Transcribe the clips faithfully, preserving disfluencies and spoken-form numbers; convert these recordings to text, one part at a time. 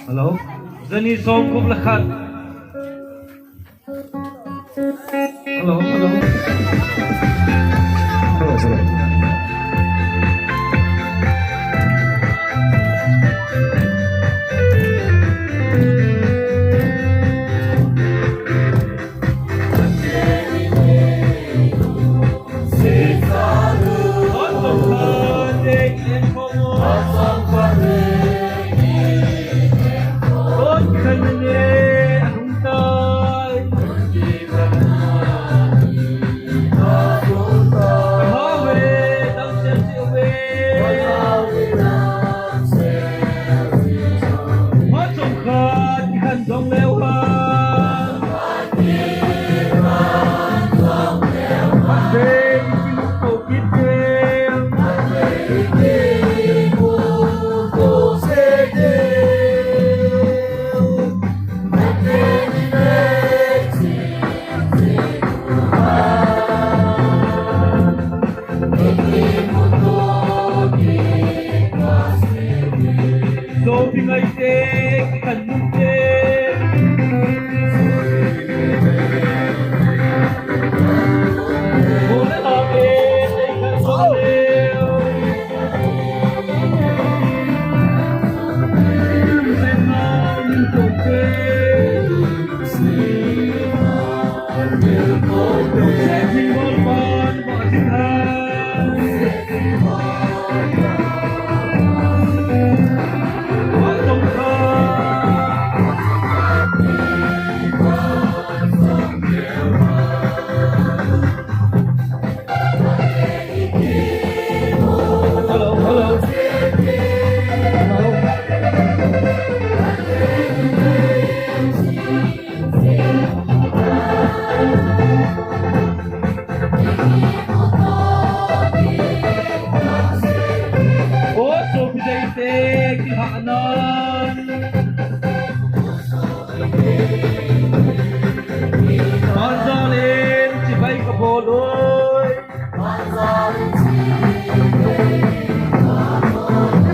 Hello? Jani song kup la khat. Hello, hello. Hello, hello.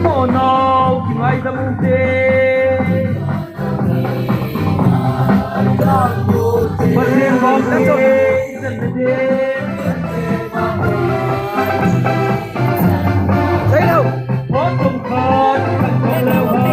Mo nau, kingaidam ute. Pathen vang te. Sei lo. Mo tum khat, kan khat lo ha.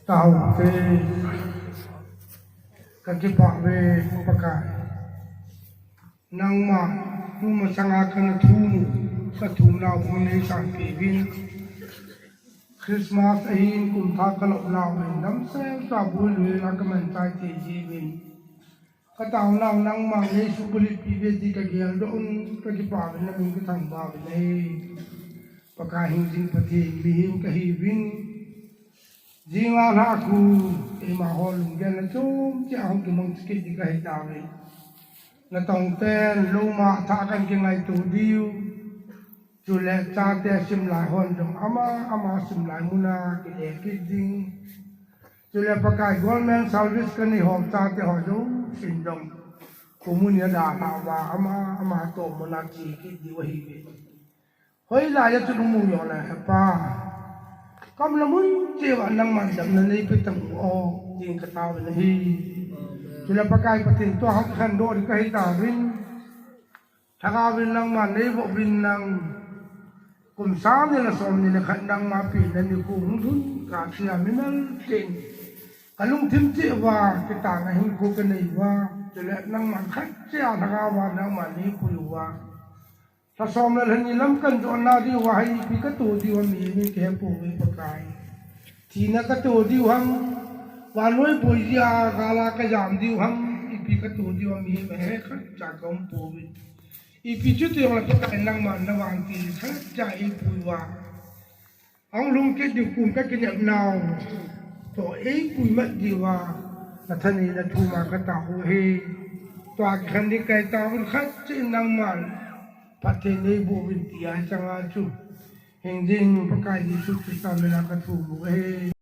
Taote, kakipah uve Pakai. Nangma, tumasanga kana thum u, kathumnau hung neisanpeh uvin. Christmas ahin kumthah kalounau hin damsel tah boi lou a kamanchai thei jiuvin. Kataonau nangma neisuh bulhit peh uve ti kageldoh un, kakipah uvin, namin kathangvah uvin ahi. Pakai hingjing Pathen mihem kahiuvin. Jing a lhah khu, eima ho lunggel na chom cheh a hung kimang cheh kit ding kahi tauve. Natong ten, lou ma thah kan kingaito diu. Chule chate simlai hon jong ama, ama simlai muna kile kit ding. Chule Pakai government service kanei ho chate ho jousen jong. Khomun a dalhah uva, ama, ama toh muna che kit diu ahiuve. Hoilai a chun um u jongle, He Pa, kam la mun cheh uva nangman damna neipe tang u o, tin kataovin ahi. Chule Pakai Pathen toh hung khandoh ding kahi tauvin. Lhagao vin nangman neiboh uvin lang. Kum sang ni le som ni le khat nangma pehna nikho hung lhun kah a mimal cheh in kalungthim cheh uva, kitahna hinkho kanei uva. Chule nangman khat cheh a lhagao a nangman neipui uva. Lha som le lha ni lam kanjotna diuva hi ipi kato diu ham, mi, mi kahe pouve Pakai. Thina kato diu ham, vannoi boiya gal a kajam diu ham, ipi kato diu ham, mi, mi he khat cha kaum pouve. Ipi chu tijongle Pakai nangman navantil khat cha eipui uva. Ahung lhung kit diu kum kakinepnau toh eipui mat diuva, nathaneina thum a katao u ahi. Tua kikhen ding kahi tauvin, khat cheh in nangman phatthei neiboh uvin tia chang a chu. Hingjing Pakai Jesu Christa mina kathum u ahi.